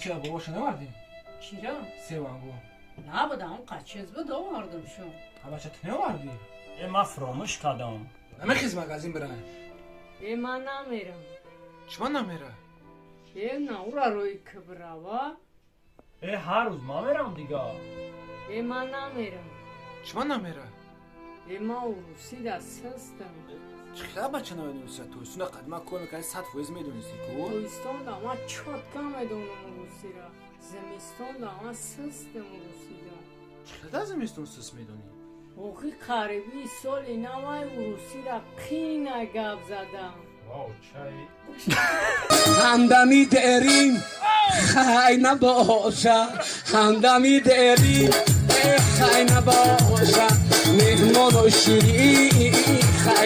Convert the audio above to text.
Бача, бобоша навардӣ? Чира? Севангу. Набуда, он қачиз буд, овардам шу. А бача, ту неовардӣ? Э, ман фуромӯш кардам. Намехез, магазин бирай. Э, ман намерам. Чима намера? Э, на, ура рӯи кибрава. Э, ҳар рӯз ман мерам дига. Э, ман намерам. Чима намера? Э, ман урусида систам. Чӣ хела, бача, намедонисти? Тобистона қадима кор мекарди, 100% медонисти ку. Тобистонда ман чётко медонам урусира, зимистонда ман систам урусида. Чӣ хела дар зимистон сис медонӣ? Охи, қариби соли навай урусира қина гап задам. Ҳамдами дерим хай набоша, ҳамдами дерим хай набоша, меҳмону ширин.